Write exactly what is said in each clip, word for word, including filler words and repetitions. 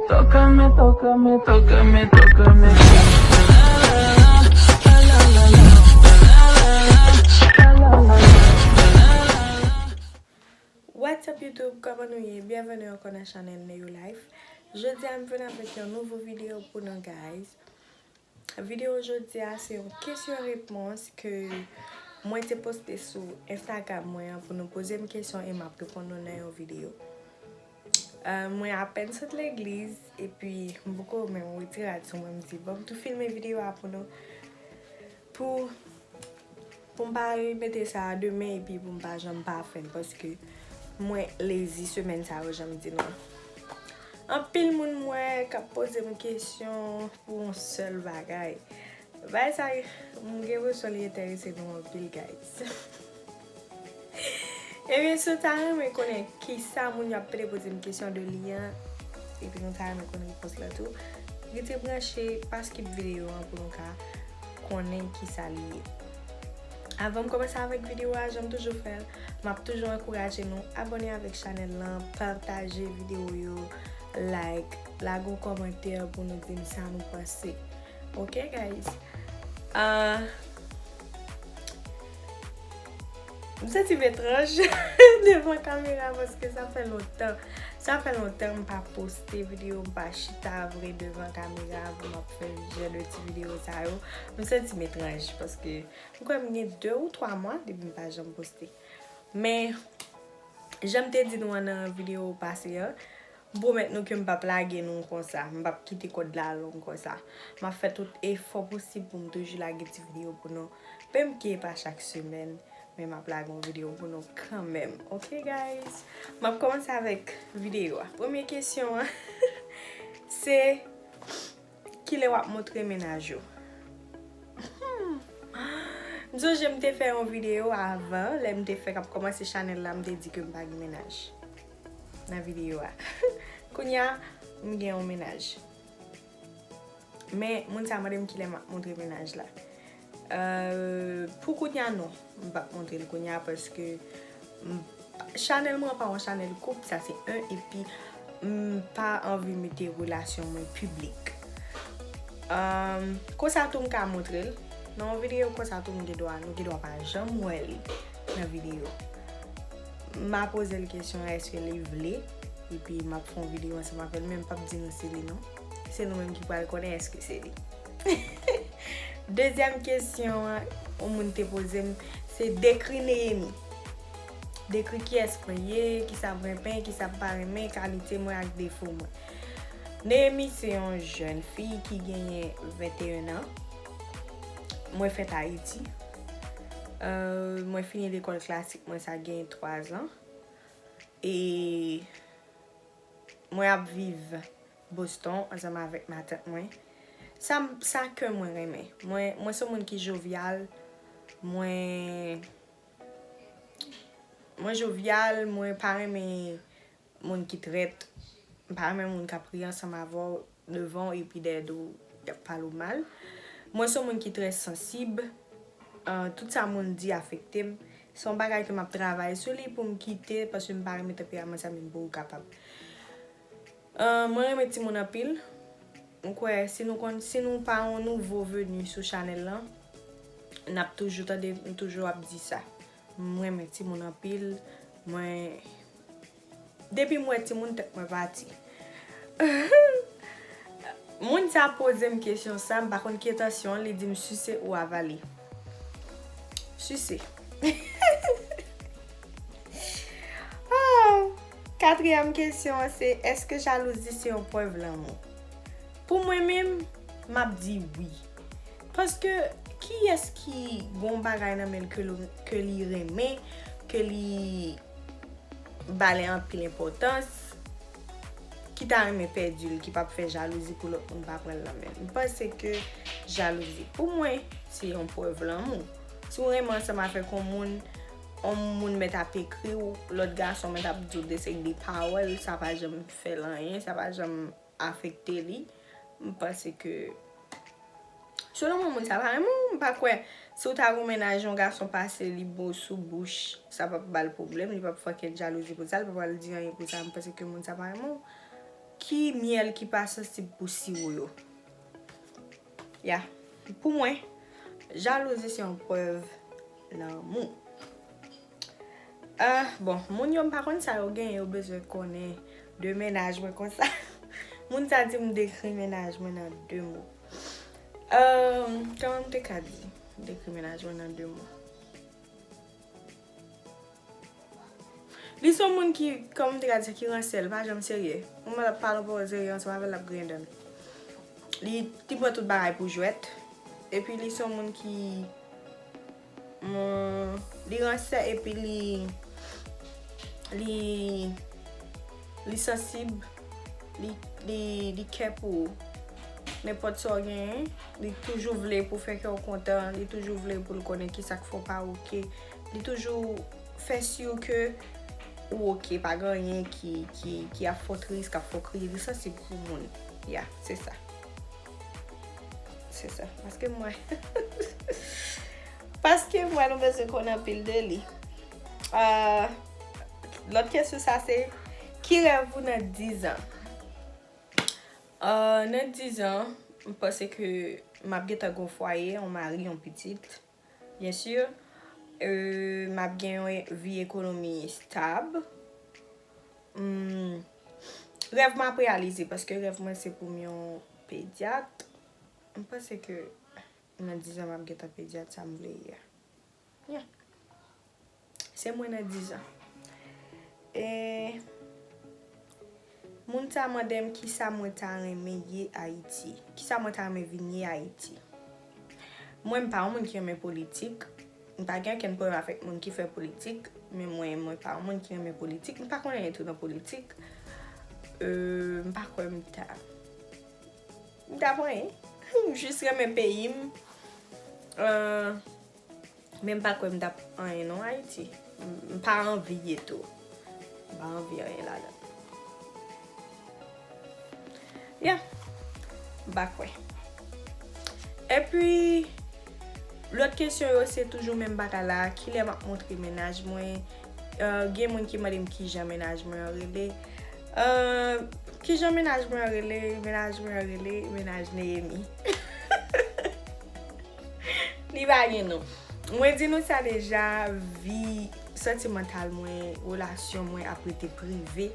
Tócame, tócame, tócame, tócame. What's up YouTube, kòman nou ye? Byenveni ankò nan chanèl Neo Life. Jodi a m vin avèk yon nouvo videyo pou nou guys. Videyo jodi a se yon kesyon repons ke mwen te poste sou Instagram mwen an pou nou poze m kesyon e m ap reponn nou nan yon videyo. Uh, mwen apèn sot legliz epi m poko menm retire rad sou mwen, m di bon m tou filme videyo a pou nou pou pou m pa remete sa a demen epi pou m pa janm pa fè l paske mwen lezi semèn sa yo jan m di nou. Anpil moun m wè k ap poze m kesyon pou yon sèl bagay. Bagay sa m gen enpresyon li enterese nou anpil guys. Ebyen si w ta renmen konnen kisa moun yo ap pede poze m kesyon de li an epi nou ta renmen konn repons lan tou, rete branche pa skip videyo an pou nou ka konnen kisa li ye. Avan m kòmanse avèk videyo a, jan m toujou fè l, m ap toujou ankouraje nou abòne avèk chanèl lan, pataje videyo yo, like, lage yon kòmantè pou nou di m sa nou panse. Ok guys. Ah, m santi m etranj devan kamera paske sa fè lontan. Sa fè lontan m pa poste videyo, m pa chita vre devan kamera pou m ap fè jan de ti videyo sa yo. M santi m etranj paske m kwè m gen de ou twa mwa depi m pa janm poste. Men, jan m te di nou an nan videyo pase an, m pwomèt nou ke m p ap lage nou konsa, m p ap kite kòd la long konsa. M ap fè tout efò posib pou m toujou lage ti videyo pou nou. Menm ke pa chak semèn, men m ap lage yon videyo pou nou kanmenm. Ok guys? M ap kòmanse avèk videyo a. Premye kesyon an, se kilè w ap montre mennaj ou? M sonje m te fè yon videyo avan, lè m te fèk ap kòmanse chanèl la, m te di ke m pa gen mennaj nan videyo a. Kounye a, m gen yon mennaj. Men, moun sa mande m kilè m ap montre mennaj la. Euh, pou kounye a, non. M p ap montre l kounye a paske m chanèl mwen pa yon chanèl koup, sa se en, epi m pa anvi mete relasyon mwen piblik. Ahn, konsa tou m ka montre l. Nan yon videyo konsa tou m gen dwa, nou gen dwa pa janm wè li nan videyo. M a poze l kesyon èske li vle, epi m ap fè yon videyo ansanm avè l, men m p ap di nou se li non. Se nou menm ki pral konnen èske se li. Dezyèm kesyon an, yon moun te poze m, se dekri Neyemi. Dekri kiyès mwen ye, kisa m renmen, kisa m pa renmen, kalite mwen ak defo mwen. Neyemi se yon jèn fi ki genyen venteyen an. Mwen fèt Ayiti. Euh, mwen fini lekòl klasik mwen sa gen twa zan. E mwen ap viv Boston ansanm avèk matant mwen. Sa, sa kè mwen renmen. Mwen, mwen se yon moun ki jovyal. Mwen, mwen jovyal, mwen pa renmen moun ki trèt. M pa renmen moun k ap ri ansanm avè w, devan w epi dèyè do w y ap pale w mal. Mwen se yon moun ki trè sansib. Ah, tout sa moun di afekte m. Se yon bagay ke m ap travay sou li pou m kite, paske m pa renmen tanperaman sa, men m poko kapab. Ah, mwen renmen timoun anpil. M kwè si nou konn, si nou pa yon nouvo veni sou chanèl lan, n ap toujou tande m toujou ap di sa. M renmen timoun anpil. Mwen, depi m wè timoun, tèt mwen pati. Moun sa poze m kesyon sa, m pa konn ki entansyon, li di m sise ou avale. Sise. Oh! Katriyèm kesyon an se, èske jalouzi se yon prèv lanmou? Pou mwen menm, m ap di wi. Paske, kiyès ki gon bagay nan men l ke l, ke li renmen, ke li ba l anpil enpòtans, ki ta renmen pèdi l, ki p ap fè jalouzi pou lòt moun pa pran l nan men l? M panse ke jalouzi, pou mwen, se yon prèv lanmou. Si w renmen ansanm avèk yon moun, yon moun mèt ap ekri w, lòt gason mèt ap di w de seri de pawòl, sa pa janm fè l anyen, sa pa janm afekte li. M panse ke, selon mwen, moun sa pa renmen w, m pa kwè. Si w ta gon mennaj, yon gason pase li bo sou bouch, sa p ap ba l pwoblèm, li p ap fè kèk jalouzi pou sa, li p ap al di anyen pou sa, m panse ke moun sa pa renmen w. Ki myèl ki pa sansib pou siwo yo? Ya. Pou mwen, jalouzi se yon prèv lanmou. Ah, bon, moun yo m pa konn sa yo genyen, yo bezwen konnen de mennaj mwen konsa. Moun sa di m dekri mennaj mwen nan de mo. Euh, kòman m te ka di dekri mennaj mwen nan de mo? Li se yon moun ki, kòman m te ka di sa, ki ransè, li pa janm serye. Yon moun ap pale yon pawòl serye ansanm avè l, l ap griyen dan l. Li, li pran tout bagay pou jwèt. Epi li se yon moun ki, mm, li ransè epi li, li, li sansib, li, li, li kè pou ou. Nenpòt sa w genyen, li toujou vle pou fè kè w kontan, li toujou vle pou l konnen kisa k fè w pa oke. Li toujou fè si ke ou oke, pa gen anyen ki, ki, ki ap fè w tris, k ap fè w kriye. Li sansib pou moun. Ya, se sa. Se sa. Paske mwen, paske mwen, nou bezwen konnen anpil de li. Ah, lòt kesyon sa se, ki rèv ou nan dizan? Ah, nan dizan, m panse ke m ap gentan gen yon fwaye, yon mari, yon pitit. Byen si, euh, m ap gen yon vi ekonomi estab. Hmm, rèv mwen ap reyalize, paske rèv mwen se pou m yon pedyat. M panse ke nan dizan m ap gentan pedyat, sa m vle ye a. Yeah. Se mwen nan dizan. E moun sa mande m kisa mwen ta renmen ye Ayiti. Kisa mwen ta renmen vin ye Ayiti. Mwen, m pa yon moun ki renmen politik. M pa gen okenn pwoblèm avèk moun ki fè politik. Men mwen, mwen pa yon moun ki renmen politik. M pa konn anyen tou nan politik. Euh, m pa kwè m ta, m ta pran anyen. M jis renmen peyi m. Euh, Men m pa kwè m t ap anyen non Ayiti. M, m pa anvi ye tou. M pa anvi anyen ladan. Yeah. M pa kwè. Epi, lòt kesyon yo, se toujou menm bagay la. Kilè m ap montre mennaj mwen? Euh, gen moun ki mande m kijan mennaj mwen an rele. Euh, kijan mennaj mwen an rele? Mennaj mwen an rele Mennaj Neyemi. Li pa gen non. Mwen di nou sa deja, vi santimantal mwen, relasyon mwen ap rete prive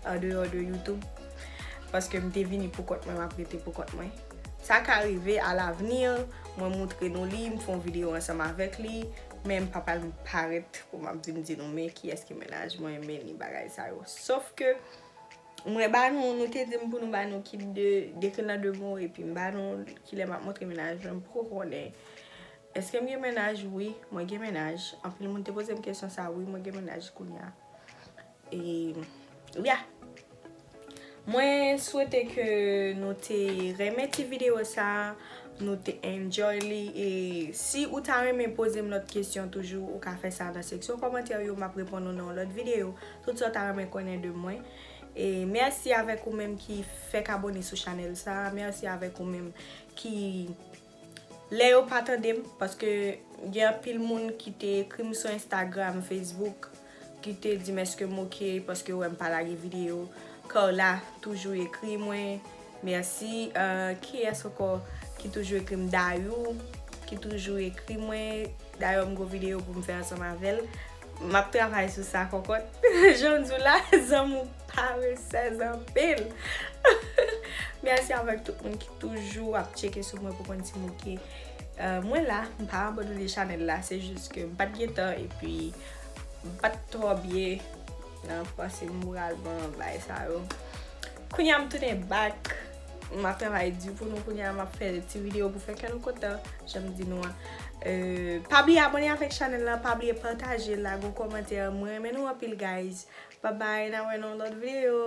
andeyò de YouTube. Paske m te vini pou kont mwen, m ap rete pou kont mwen. Sa ka rive alavni, mwen moutre nou li, m fè yon videyo ansanm avèk li, men m pa pral parèt pou m ap vin di nou, men kiyès ki mennaj mwen, men ni bagay sa yo. Sof ke mwen ba nou, nou te di m pou nou ba nou kit de, dekri l nan de mo, epi m ba nou kilè m ap montre mennaj mwen, m poko konnen. Èske m gen mennaj? Wi, mwen gen mennaj. Anpil moun te poze m kesyon sa, wi, mwen gen mennaj kounye a. E, yeah. Mwen swete ke nou te renmen ti videyo sa, nou te enjoy li, e si ou ta renmen poze m lòt kesyon toujou, ou ka fè sa nan seksyon kòmantè yo, m ap reponn ou nan yon lòt videyo. Tout sa w ta renmen konnen de mwen. E mèsi avèk ou menm ki fèk abòne sou chanèl sa. Mèsi avèk ou menm ki, lè yo pa tande m, paske gen anpil moun ki te ekri m sou Instagram, Facebook, ki te di m èske m oke, paske yo wè m pa lage videyo. Carla toujou ekri mwen. Mèsi. Euh, kiyès ankò ki toujou ekri m? Dayou, ki toujou ekri mwen. Dayou, m gon videyo pou m fè ansanm avè l. M ap travay sou sa, kòkòt. Jan m di w la, zanmi w paresèz anpil. Mèsi avèk tout moun ki toujou ap tcheke sou mwen pou konn si m oke. Euh, mwen la, m pa abandone chanèl la, se jis ke m pa t gen tan, epi m pa t twò byen nan panse moralman, bagay sa yo. Kounye a m tounen back. M ap travay di pou nou kounye a, m ap fè ti videyo pou fè kè nou kontan, jan m di nou an. Euh, pa bliye abòne avèk chanèl la, pa bliye pataje, lage yon kòmantè. Mwen renmen nou anpil, guys. Bye bye, n a wè nan yon lòt videyo.